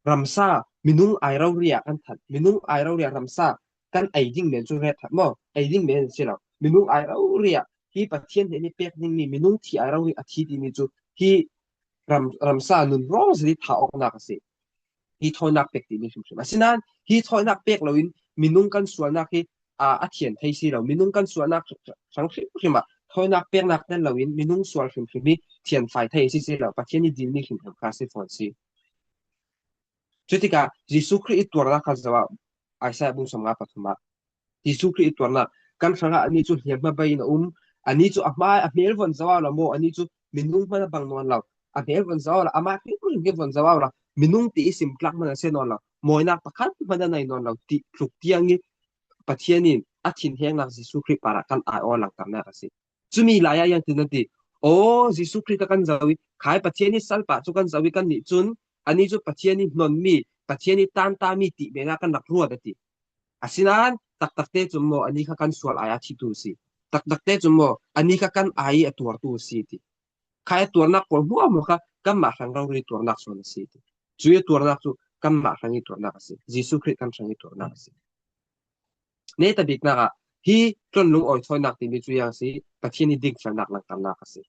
Ramsa, minung ai rori ah kan that, minung ai rori ah ramsa kan ei ding men cu ret that maw? Ei ding men si lo. Minung ai rori ah hi Pathian hnen i pek dingmi minung thi ai rori a thi timi cu hi ram, ramsa nun rawng zet i thah awknak a si. Hi thawinak pek timi hrimhrim. Asinain hi thawinak pek loin minung kan sualnak hi, aa, a thian thei si lo. Minung kan sualnak hrang hrimhrim ah thawinak peknak tel loin minung sual hrimhrim hi thianfai thei si si lo. Pathian i dilmi hrimhrim kha si fawn si. Cutikah Jesuh Khrih i tuarnak kha zoh ah Isaiah bung sawmnga pathum ah Jesuh Khrih i tuarnak kan hrangah anih cu hliamhma bei in a um. Anih cu a hmai, a hmel von zoh ah lo maw? Anih cu minung hman a bang nawn lo. A hmel von zoh ah lo, amah hrimhrim hi von zoh ah lo. Minung ti i simtlak hman a si nawn lo. Mawinak pakhat hman a nei nawn lo ti tluk tiang i Pathian in a thinhengnak Jesuh Khrih parah kan aiawh langhternak a si. Cumi lai ah iang tin an ti. Aw, Jesuh Khrih kha kan zoh i, khai Pathian i salpa cu kan zoh i kannih cun, anih cu Pathian i hnonmi, Pathian i tantami ti men ah kan rak ruat a ti. Asinain taktak te cun maw, anih kha kan sual ai a thihtu a si. Taktak te cun maw, anih kha kan ai i a tuartu a si ti. Khai a tuarnak pawl hmuahhmuah kha kanmah hrang rori tuarnak sawn a si ti. Cuih a tuarnak cu kanmah hrang i tuarnak a si. Jesuh Khrih kan hrang i tuarnak a si. Netabiknak ah hi tlonlung awi thawinak timi cu iang si, Pathian i dingfelnak langhternak a si.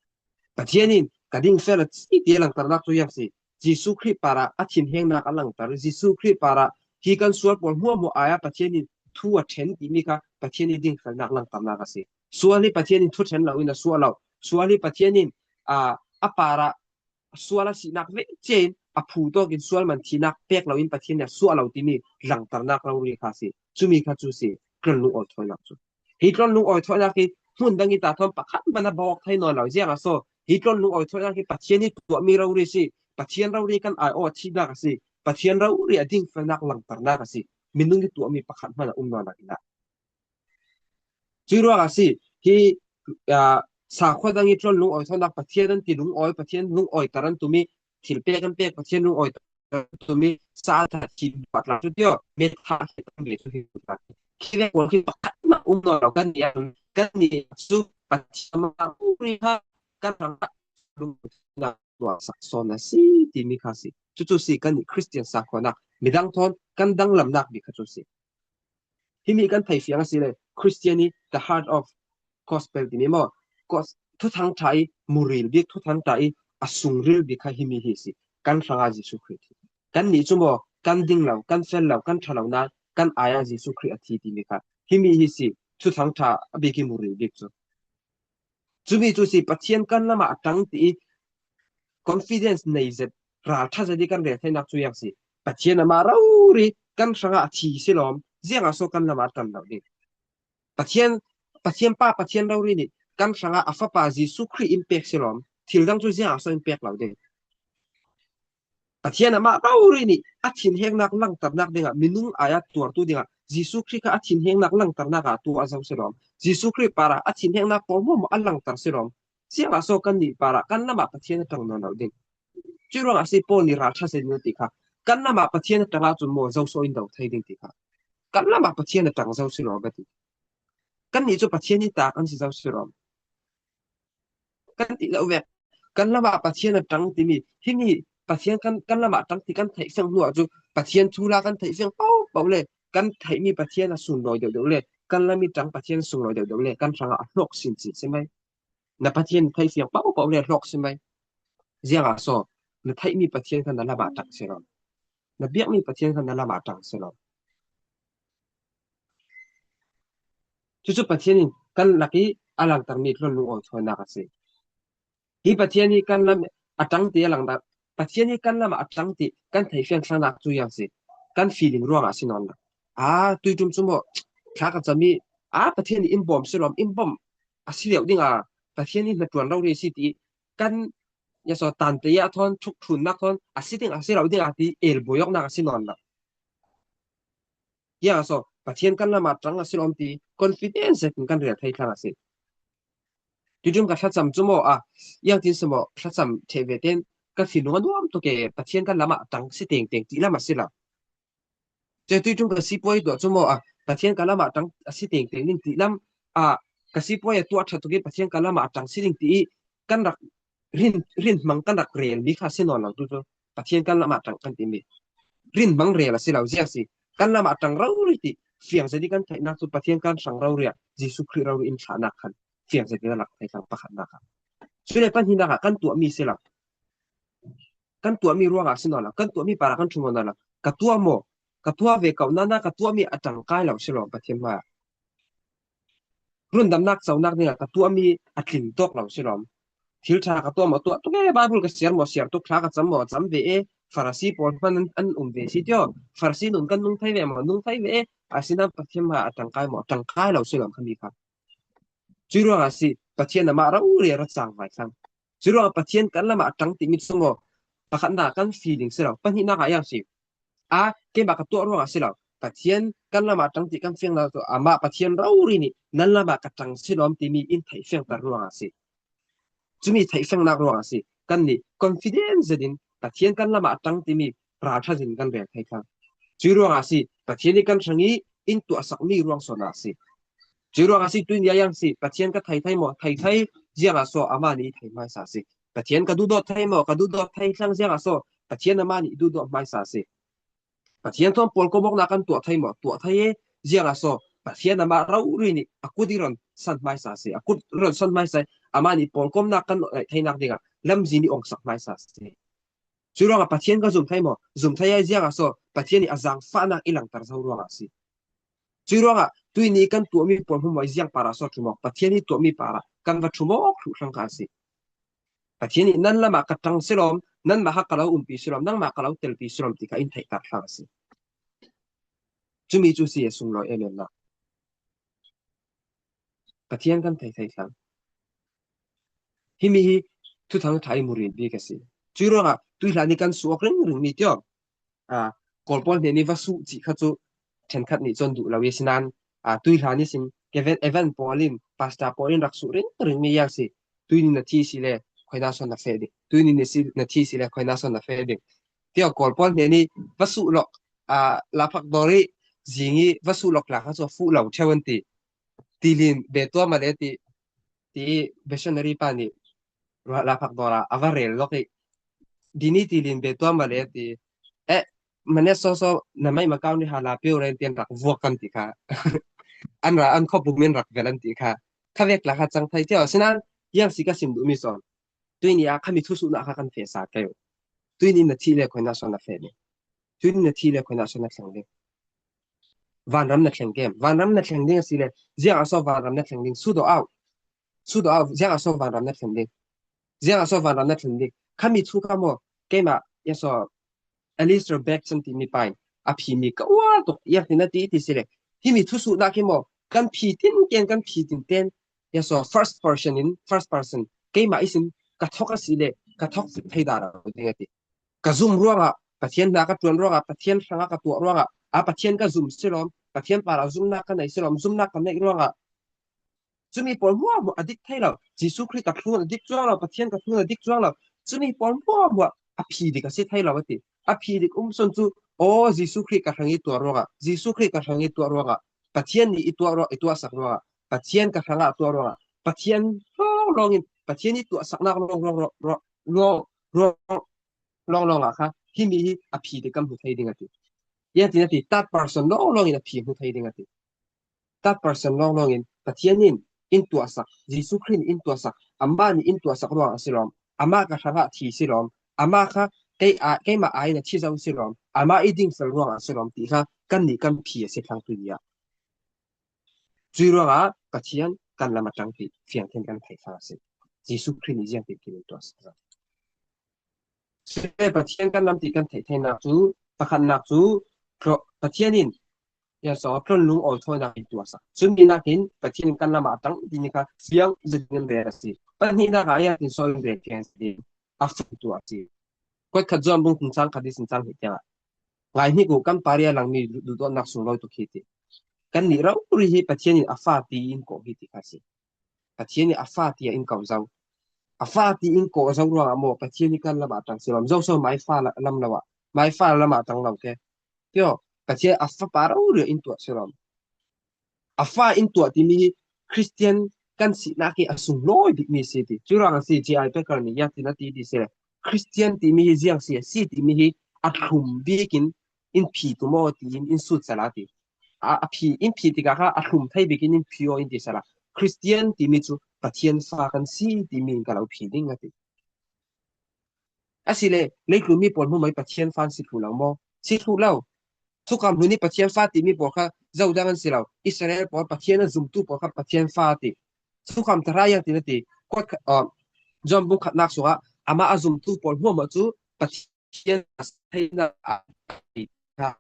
Pathian in ka dingfel a si ti a langhternak cu iang si. Jesuh Khrih parah a thinhengnak a langhter. Jesuh Khrih parah hi kan sual pawl hmuahhmuah ai ah Pathian in thu a ṭhen timi kha Pathian i dingfelnak langhternak a si. Sual hi Pathian in thu ṭhen loin a suah lo. Sual hi Pathian in, aa, a parah sual a sinak ve cia in a phu tawk in sual man thihnak pek loin Pathian nih a suah lo timi langhternak rori kha si. Cumi kha cu si, tlonlung awi thawinak cu. Hi tlonlung awi thawinak hi hmun dang i ta thawn pakhat hmanh a bawk thei nawn lo. Ziangah so, hi tlonlung awi thawinak hi Pathian i tuahmi rori si. Pathian rori kan aiawh a thihnak a si. Pathian rori a dingfelnak langhternak a si. Minung i tuahmi pakhat hmanh a um nawn lo. Cuih ruangah a si, hi, aa, sakhua dang i tlonlung awi thawinak Pathian an ti lungawi, Pathian lungawiter an tum i, thil pek an pek, Pathian lungawiter an tum i, sa an that hi, patla cu tio, me tha hi tam ve cu hi, khi ve pawl khi pakhat mah um nawn lo, kan nih, kan nih cu Pathian mah uri kha, kan hrang kha lungawiter tuahsak sawn a si timi kha a si. Cucu si kan nih Khristian sakhuanak Midang thawn kan danglamnak bik kha cu si. Himi kan thei fiang a si le, Christian i the heart of gospel timi maw, Gos-, thuthang ṭha i muril bik, thuthang ṭha i a sungril bik kha himi hi si. Kan hrangah Jesuh Khrih thi. Kannih cu maw, kan ding lo, kan fel lo, kan ṭha lo nain kan ai-ah Jesuh Khrih a thi timi kha himi hi si. Thuthang ṭha a bik i muril bik cu. Cumi cu si, Pathian kan lamah a ṭang ti i confidence nei zet, ralṭha zet i kan rel theinak cu yang si. Pathian amah rori kan hrangah a thi si lawm, ziangah so kan lamah a ṭang lo ding. Pathian, Pathian pa, Pathian rori nih kan hrangah a Fapa Jesuh Khrih in pek si lawm, thil dang cu ziangah so in pek lo ding. Pathian amah rori nih a thinhengnak langternak dingah, minung ai-ah tuartu dingah Jesuh Khrih kha a thinhengnak langternak ah tuah zo si lawm. Jesuh Khrih parah a thinhengnak pawl hmuahhmuah a langter si lawm. Ziangah so kannih parah kan lamah Pathian a ṭang nawn lo ding. Cuih ruangah si Paul nih ralṭha si ding ti kha, kan lamah Pathian a ṭang ahcun maw zo so in do thei ding ti kha. Kan lamah Pathian a ṭang zo si lawm a ti. Kannih cu Pathian i tak an si zo si lawm. Kan ti lo vek. Kan lamah Pathian a ṭang timi, himi Pathian kan, kan lamah a ṭang ti kan theih fiang hnu ah cu Pathian thu la kan theih fiang paohpaoh le kan theihmi Pathian a sunlawi deuhdeuh le kan lam i ṭang Pathian a sunlawi deuhdeuh le kan hrangah a hlawk sinsin si mai. Na Pathian theih fiang paohpaoh le a hlawk si mai. Ziangah so na theihmi Pathian kha na lamah a ṭang si lo. Na biakmi Pathian kha na lamah a ṭang si lo. Cucu Pathian in kan lak i a langtermi tlon lungawithawinak a si. Hi Pathian hi kan lam a ṭang ti a langter, Pathian hi kan lamah a ṭang ti kan theih fiang thlaknak cu yang si. Kan feeling ruangah a si nawn lo. Aa, tuiṭum cu maw, thla ka cam i, aa, Pathian nih in bawm si lawm, in bawm a si deuh ding a, Pathian hi hnaṭuan rori a si ti kan ya so tante ah thawn ṭhukṭhunnak thawn a si ding a si lo ding a ti elbuai awknak a si nawn lo. Ziangah so Pathian kan lamah ṭang a si lawm ti confidence zetin kan rel thei thlang a si. Tuiṭum ka thlacam cu maw a, iangtin si maw thlacam ṭheh ve tein ka thinlung a nuam tuk e, Pathian kan lamah a ṭang si tengteng ti lam a si lo. Cun tuiṭum ka sipuai tuah cu maw a, Pathian kan lamah a ṭang a si tengteng ding ti lam a, ka sipuai a tuah ṭha tuk i Pathian kan lamah a ṭang si ding ti i kan rak rin, rin hmang kan rak rel mi kha si nawn lo tu cu Pathian kan lamah a ṭang kan timi. Rin hmang rel a si lo ziang si. Kan lamah a ṭang rori ti fiang zet i kan theihnak cu Pathian kan hrang rori ah Jesuh Khrih rori in thlahnak khan fiang zet i kan rak thei thlang pakhatnak kha. Cule pahnihnak ah kan tuahmi si lo. Kan tuahmi ruangah si nawn lo. Kan tuahmi parah kan ṭhum nawn lo. Ka tuah maw? Ka tuah ve ko, nana ka tuahmi a ṭangkai lo si lo Pathian hmaiah. Rundamnak conak dingah ka tuahmi a tling tawk lo si lawm. Thil ṭha ka tuah maw, tuah tuk e, Baibal ka siar maw, siar tuk, thla ka cam maw, cam ve e, Farasi pawl hman an, an um ve si tio, Farasi nun kan nung thei ve maw, nung thei ve e, asinain Pathian hmaiah a ṭangkai maw, a ṭangkai lo si lawm khami kha. Cuih ruangah si Pathian amah rori a ra cangvai thlang. Cuih ruangah Pathian kan lamah a ṭang timi cu maw, pakhatnak kan feeling si lo, pahnihnak ah yang si. A, keimah ka tuah ruangah si lo. Pathian kan lamah a ṭang ti kan fiang lo cu, amah Pathian rori nih nan lamah ka ṭang si lawm timi in theih fiangter ruangah si. Cumi theih fiangnak ruangah si. Kannih confidence zetin Pathian kan lamah a ṭang timi ralṭha zin kan rel thei thlang. Cuih ruangah si, Pathian ih kan hrang i in tuahsakmi ruang sawnah si. Cuih ruangah si, tuin ya yang si, Pathian ka thei thei maw? Thei thei, ziangah so amah nih i thei hmaisa si. Pathian ka duhdawt thei maw? Ka duhdawt thei thlang, ziangah so Pathian amah nih i duhdawt hmaisa si. Pathian thawn pawlkomawknak kan tuah thei maw? Tuah thei e, ziangah so Pathian amah rori nih a kut i ron san hmaisa si. A kut ron san hmaisa i amah nih pawlkomnak kan neih theinak dingah lamzin i ongsak hmaisa si. Cuih ruangah Pathian ka zum thei maw? Zum thei e, ziangah so Pathian nih a zaangfahnak i langter zo ruangah a si. Cuih ruangah tuini kan tuahmi pawl hmuahhmuah i ziang parah so ṭhum awk, Pathian nih tuahmi parah kan va ṭhum awk thluh thlang kha a si. Pathian nih nan lamah ka ṭang si lawm, nanmah kha ka lo umpi si lawm, nangmah ka lo telpi si lawm ti kha in theihter thlang a si. Cumi cu si a sunglawi em em lo. Pathian kan thei thei thlang. Himi hi Thuthang ṭha i muril bik a si. Cuih ruangah tuihlan i kan suak ringring mi tio. Aa, Kawl pawl hnen i va suh cih kha cu ṭhenkhat nih cun duh lo i si nain, aa, tuihlan i sin Kevin, Evan pawl in, Pastor pawl in rak suh ringring mi yang si. Tuini na thi si le, khuina sawn na feh ding. Tuini na si, na thi si le, khuina sawn na feh ding. Tio Kawl pawl hnen i va suh lawk, aa, laphak dawr i zing i va suh lawk la kha cu a fuh lo ṭheu an ti. Tilin Betuam a le ti, ti missionary pa nih ruah laphak dawr ah a va rel lawk i, dini tilin Betuam a le ti, eh, mane so so na mai ma kau ni ha la piu ren tian rak vuak kan ti kha. An ra an kho pum min rak vel an ti kha. Kha vek la kha chang thai tia. Sinan yang si ka sim du mi son. Tui ni a kha mi thu su na kha kan fe sa kai. Tui ni na thi le khoi na son na fe ni. Tui ni na thi le khoi na son na thleng ding. Vanram na thleng kem. Vanram na thleng ding a si le. Ziang a so vanram na thleng ding. Su do au. Su do au. Ziang a so vanram na thleng ding. Ziang a so vanram na thleng ding. Kha mi thu kha mo. Keima ya so Alistair Begg chan ti mi pain a phi mi ka ua tuk ya ti na ti ti si le. Hi mi thu su na ki mo. Kan phi tin ken kan phi tin ten. Ya so first person in first person. Keima isin ka thok a si le ka thok si thei da ra ding a ti. Ka zum ruanga Pathian na ka tuan ruanga Pathian hranga ka tuah ruanga a Pathian ka zum silom Pathian para zumna ka nei silom zumna ka nei ruanga Chumi pawl hmuahhmuah a dik thei lo. Jesu Khrih ka thlun a dik chuang lo, Pathian ka thlun a dik chuang lo. Chumi pawl hmuahhmuah a phi dik a si thei lo a ti. A phi dik um sawn chu, aw, Jesu Khrih ka hrang i tuah ruangah, Jesu Khrih ka hrang i tuah ruangah, Pathian nih i tuah ruah, i tuahsak ruangah, Pathian ka hrangah a tuah ruangah, Pathian lawng lawngin, Pathian i tuahsaknak lawng lawng lawng lawng lawng lawng lawngah kha, himi hi a phi dik kan hmu thei ding a ti. Ia tin a ti, third person lawng lawngin a phi hmu thei ding a ti. Third person lawng lawngin Pathian in in tuahsak, Jesu Khrih in in tuahsak, amah nih in tuahsak ruang a si lawm, amah ka hrangah thi si lawm, amah kha kei a, keimah aiin a thi zo si lawm, amah i ding fel ruangah a si lawm ti kha kannih kan phi a si thlang tui ni ah. Cui ruangah Pathian kan lam a tang ti fiang khin kan thei thlang a si. Jesu Khrih nih ziang ti kin in tuahsak zo. Cule Pathian kan lam ti kan theih theinak cu, pakhatnak cu, Pathian in, ia so, tlon lung awl thawinak in tuahsak. Cumi nakin Pathian in kan lam ah a tang timi kha fiang zet in rel a si. Pahnihnak ah ia tin sawi in rel fiang zet in a fun tuah a si. Kuat khat zuam bung thum cang khat i sin cang hnih tiangah, ngai hnik uh kan paria langmi duhdawtnak sunglawi tuk hi ti. Kannih rori hi Pathian in a fa ti in kawh hi ti kha si. Pathian nih a fa ti a in ko zo. A fa ti in ko zo ruangah maw Pathian nih kan lamah a tang si lawm. Zoso mai fa lam lo ah, mai fa lamah a tang lo ke. Tio, Pathian a fapa rori a in tuah si lawm. A fa in tuah timi hi Khristian kan sinak hi a sunglawi bikmi si ti. Cu ruangah si J I Packer nih ia tin a ti ti si le. Khristian timi hi ziang si a si timi hi a thlum bikin in phi tu maw tiin in sut sala ti. A, a phi, in phi tikah kha a thlum thei bikin in phi aw in ti sala. Khristian timi cu Pathian fa kan si timi in ka lo phi ding a ti. Asile, leitlun mi pawl hmuhmai Pathian fa an si thluh lo maw? Si thluh lo. Thukham hlun i Pathian fa timi pawl kha zodang an si lo. Israel pawl Pathian a zumtu pawl kha Pathian fa ti. Thukham thara iang tin a ti. Kuat kha, uh, John bung khatnak sungah amah a zumtu pawl hmuahmah cu Pathian a theinak a ti kha.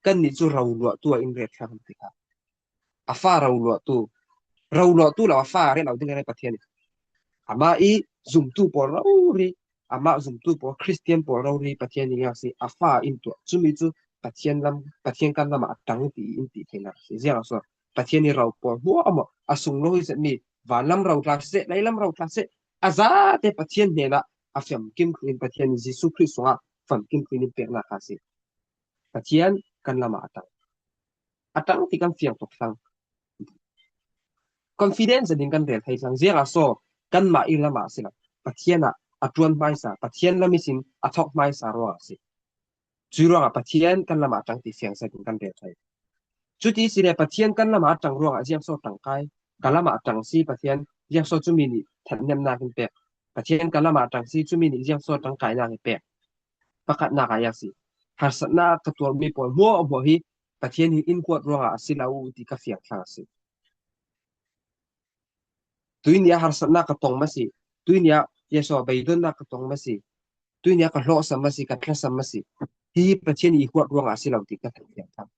Kannih cu roluahtu ah in rel thlang ti kha. A fa roluahtu, roluahtu lo a fa rel lo ding a Pathian nih. Amah i zumtu pawl rori, amah zumtu pawl, Khristian pawl rori Pathian nih a si, a fa in tuah. Cumi cu Pathian lam, Pathian kan lamah a tang ti in ti theinak a si. Ziang a so Pathian nih ro pawl hmuahhmuah a sunglawi zetmi vanlam ro tla seh, leilam ro tla seh, a zate Pathian hnenah a famkim thluh in Pathian nih Jesuh Khrih sungah famkim thluh in peknak kha a si. Pathian kan lamah a tang. A tang ti kan fiang tuk thlang. Confidence ding kan rel thei thlang. Ziang a so kanmah i lamah a si lo. Pathian ah a ṭuan hmaisa, Pathian lam ihsin a thawk hmaisa ruangah a si. Cui ruangah Pathian kan lamah a tang ti fiang sa ding kan rel thei. Cuti si le Pathian kan lamah a tang ruangah ziang so tangkai, ka lamah a tang si Pathian ziang so cumi nih thanhnemnak in pek. Pathian ka lamah a tang si cumi nih ziang so tangkainak in pek. Pakhatnak ah a si. Harsatnak ka tuarmi pawl hmuahhmuah hi Pathian hi in huat ruangah a si lo ti ka fiang thlang a si. Tuini a harsatnak ka tong ma si. Tuini a Jesuh beidonnak ka tong ma si. Tuini a ka hlawhsam ma si, ka tlasam ma si. Hi Pathian i huat ruangah a si lo ti ka thei fiang thlang.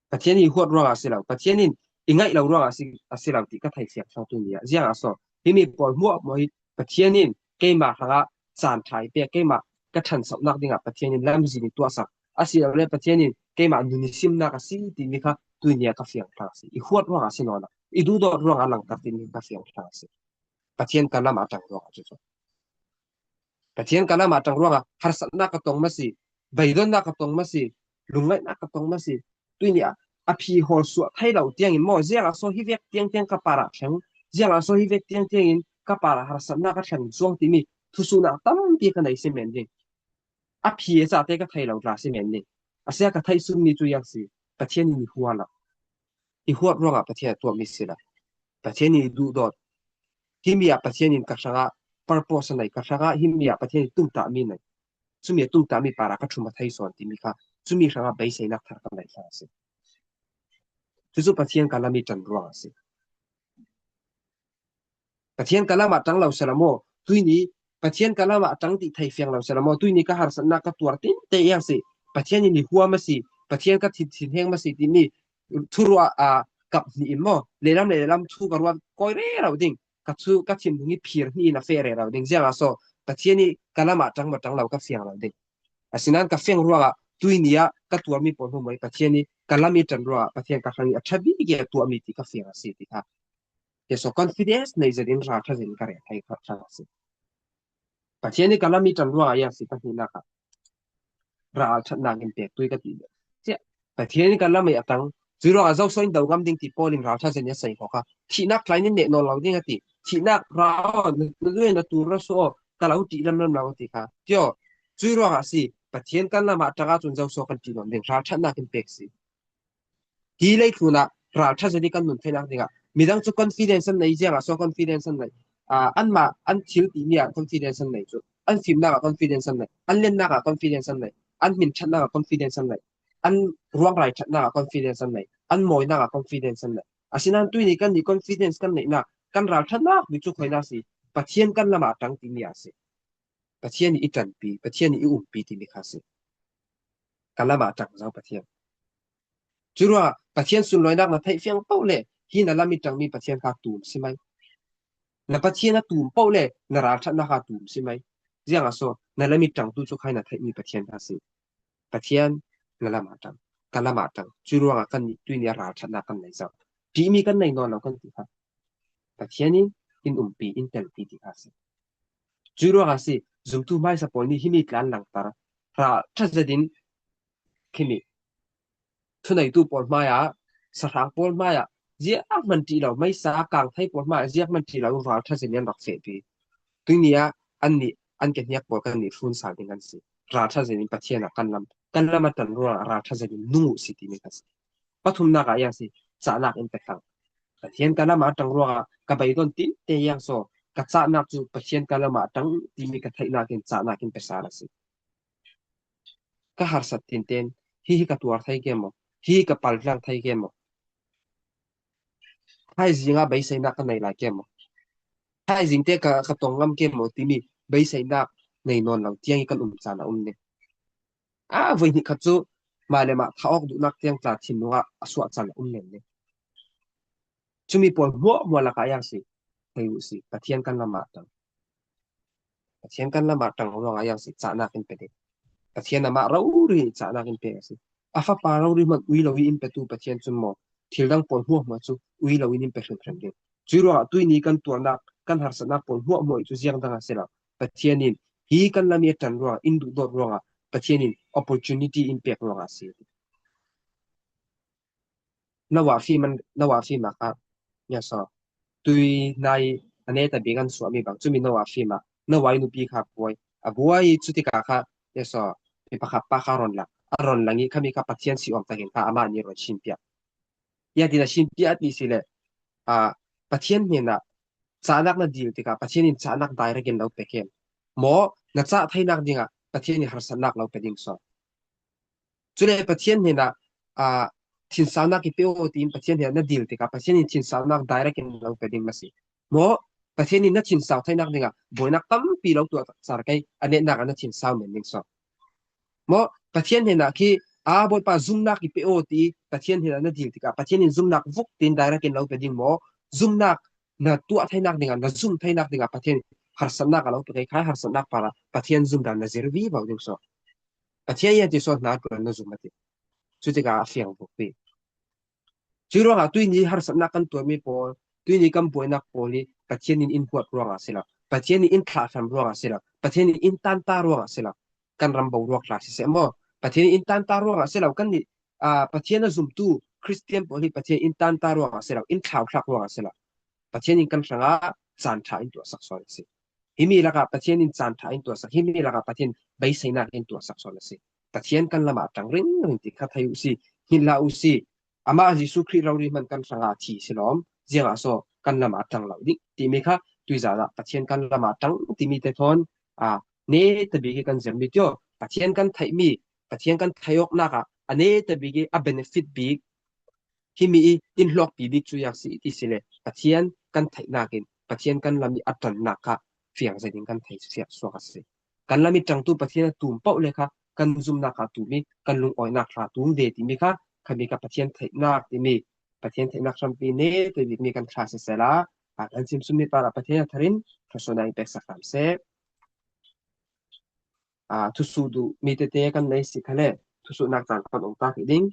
Pathian i huat ruangah a si lo. Pathian in i ngaih lo ruangah a si, a si lo ti ka thei fiang thlang tuini a. Ziang a so. Himi pawl hmuahhmuah hi Pathian in keimah hrangah caan ṭha i pek, keimah ka ṭhansohnak dingah Pathian in lamzin i tuahsak. A si lo le Pathian in keimah nun i simnak a si timi kha tuini a ka fiang thlang a si. I huat ruangah a si nawn lo. I duhdawt ruangah a langter timi ka fiang thlang a si. Pathian ka lamah a tang ruangah cucu. Pathian ka lamah a tang ruangah harsatnak ka tong ma si, beidonnak ka tong ma si, lungngaihnak ka tong ma si. Tuini a a phi hawl suah thei lo tiangin maw, ziangah saw hi vek tiang tiang ka parah thleng, ziangah saw hi vek tiang tiangin ka parah harsatna ka thleng chuang timi thusuhna tampi ka nei si men ding. A phi a chate ka thei lo tla si men ding. A sia ka theih sung mi cu iang si, Pathian in i huat lo. I huat ruangah Pathian a tuahmi si lo. Pathian in i duhdawt. Himi ah Pathian in ka hrangah purpose a nei, ka hrangah himi ah Pathian in tumtahmi nei. Cumi a tumtahmi parah ka thum a thei sawn timi kha, cumi hrangah beiseinak thar ka nei hna a si. Cucu Pathian ka lam i ṭan ruang a si. Pathian ka lamah ṭang lo sela maw, tuini Pathian ka lamah ṭang ti thei fiang lo sela maw, tuini ka harsatnak ka tuar tinte iang si. Pathian in i huam a si, Pathian ka thin thinheng ma si timi thuruah a kap hnih in maw, lehlam le lehlam thu ka ruat kawi rero ding, ka thu ka thinhung i phir hnih in a feh rero ding. Ziangah saw Pathian i ka lamah ṭang maw ṭang lo ka fiang lo ding. Asinain ka fiang ruangah tuini ah ka tuarmi pawl hmuahhmuah i Pathian i ka lam i ṭan ruangah Pathian ka hrang i a ṭha bik i a tuahmi ti ka fiang a si ti kha. Tiah saw confidence nei zetin ralṭha zetin ka rel thei kha a si. Pathian i ka lam i ṭan ruangah iang si pahnihnak ah ralṭhatnak in pek tui ka ti. Tiah Pathian i ka lam i a ṭang, cui ruangah zoso in do ngam ding ti pawl in ralṭha zetin a sei khawh kha. Thihnak tlai nin neh nawn lo ding a ti. Thihnak ra aw, na, na, na tur ra saw aw, ka lo ṭih lamlam lo a ti kha. Tiah cui ruangah si, Pathian kan lamah ṭang ahcun zoso kan ṭih nawn ding, ralṭhatnak in pek si. Hi leitlun ah ralṭha zet i kan nun theinak dingah midang cu confidence an nei, ziangah saw confidence an nei. Aa, anmah an thil timi ah confidence an nei cu, an fimnak ah confidence an nei, an lennak ah confidence an nei, an hminṭhatnak ah confidence an nei, an ruangrai ṭhatnak ah confidence an nei, an mawinak ah confidence an nei. Asinain tuini kan nih confidence kan neihnak, kan ralṭhatnak mi cu khuaina si, Pathian kan lamah ṭang timi ah si. Pathian i ṭanpi, Pathian i umpi timi kha si. Ka lamah ṭang zo Pathian. Curuangah Pathian sunlawinak na theih fiang paoh le hi na lam i ṭangmi Pathian kha tum si mai. Na Pathian a tum paoh le na ralṭhatnak kha tum si mai. Ziangah saw na lam i ṭangtu cu khai na theihmi Pathian kha si. Pathian na lamah ṭang, ka lamah ṭang. Curuangah kan nih tuini a ralṭhatnak kan nei zo. Ṭihmi kan nei nawn lo kan ti kha. Pathian in in umpi, in telpi ti kha si. Curuangah si, zumtu hmaisa pawl nih himi tla an langter. Ralṭha zetin khimi thuneitu pawl hmaiah, sahrang pawl hmaiah, ziah hman ṭih lo, meisa kangthei pawl hmaiah ziah hman ṭih lo, ralṭha zetin an rak fehpi. Tuini ah annih an ke hniak pawl kan nih hrun sal ding an si. Ralṭha zetin Pathian ah kan lam, kan lam a ṭan ruangah ralṭha zetin nung uh si timi kha si. Pathumnak ah iang si, cahnak in pe thlang. Pathian ka lamah a ṭang ruangah ka beidon tinte iang saw, ka cahnak cu Pathian ka lamah a ṭang timi ka theihnak in cahnak in pe sal a si. Ka harsat tinten, hi hi ka tuar thei ke maw? Hi hi ka paltlang thei ke maw? Thaizing ah beiseinak ka nei lai ke maw? Thaizing te ka, ka tong ngam ke maw timi beiseinak nei nawn lo tiang i kan um caan a um ne. A voi hnih khat cu mah le mah thah awk duhnak tiang tla thinlung ah a suah caan a um nen ne. Cumi pawl hmuahhmuah lakah iang si, thei uh si, Pathian kan lamah ṭang. Pathian kan lamah ṭang ruangah iang si, cahnak in pe ding. Pathian amah rori cahnak in pe a si. A fapa rori hmanh ui lo i in petu Pathian cun maw, thil dang pawl hmuahhmuah cu ui lo in in pe hrimhrim ding. Cuih ruangah tuihni kan tuarnak, kan harsatnak pawl hmuahhmuah cu ziang dang a si lo. Pathian in hi kan lam i a ṭan ruangah, in duhdawt ruangah, Pathian in opportunity in pek ruangah a si. Noah fim an, Noah fim ah kha, ngia saw, tui nai a neta bik an suahmi bang, cumi Noah fim ah, Noah i nupi kha buai, a buai i cutikah kha, ngia saw, mi pakhat pa kha ron lang, a ron lang i khami kha Pathian si awm takin kha amah nih ron sinpiak. Ia tin a sinpiak a ti si le, a, Pathian hnenah cahnak na dil tikah Pathian in cahnak direct in lo pe kem. Maw, na cah theinak dingah Pathian in harsatnak lo pe ding saw. Cule Pathian hnenah, aa, thinsaunak i pe aw tiin Pathian hnenah na dil tikah Pathian in thinsaunak direct in lo pe ding na si. Maw, Pathian in na thinsau theinak dingah buainak tampi lo tuah car kei, a netnak ah na thinsau men ding saw. Maw, Pathian hnenah khi, aa, Bawipa zumnak i pe aw ti Pathian hnenah na dil tikah Pathian in zumnak vuk tiin direct in lo pe ding maw, zumnak na tuah theinak dingah, na zum theinak dingah Pathian harsatnak a lo pe kei, khai harsatnak parah Pathian zumdan na zir vivo ding saw. Pathian ia ti saw hna ṭuan na zum a ti. Cutikah a fiang vukpi. Cuih ruangah tuihni harsatnak kan tuarmi pawl, tuihni kan buainak pawl hi Pathian in in huat ruangah a si lo, Pathian in in thlahhram ruangah a si lo, Pathian in in tanta ruangah a si lo, kan ram boruak hla siseh maw, Pathian in in tanta ruangah a si lo, kan nih, aa, Pathian a zumtu Christian pawl hi Pathian in tanta ruang a si lo, in thlautlak ruang a si lo. Pathian in kan hrangah caan ṭha in tuahsak sawn a si. Himi lakah Pathian in caan ṭha in tuahsak, himi lakah Pathian beiseinak in tuahsak sawn a si. Pathian kan lamah a ṭang ringring ti kha thei uh si, hngilh hlah uh si. Amah Jesuh Khrih rori hman kan hrangah a thi si lawm, ziangah so kan lamah a ṭang lo ding timi kha tuizan ah Pathian kan lamah a ṭang timi te thawn a neta bik hi kan zirmi tio. Pathian kan theihmi, Pathian kan theih awknak ah a neta bik hi a benefit bik, himi i in hlawkpi bik cu ziang si ti si le Pathian kan theihnak in Pathian kan lam i a ṭannak kha fiang zetin kan thei suak a si. Kan lam i ṭangtu Pathian a tum paoh le kha kan zumnak kha tum i kan lungawinak hla tum ve timi kha khami kha Pathian theihnak timi, Pathian theihnak hrampi neta bikmi kan thla sisela, a kan simsummi parah Pathian a tharin thluasuahnak in peksak hram seh. Aa, thusuh duh mi tete kan nei si khale, thusuhnak caan kan um ta khi ding.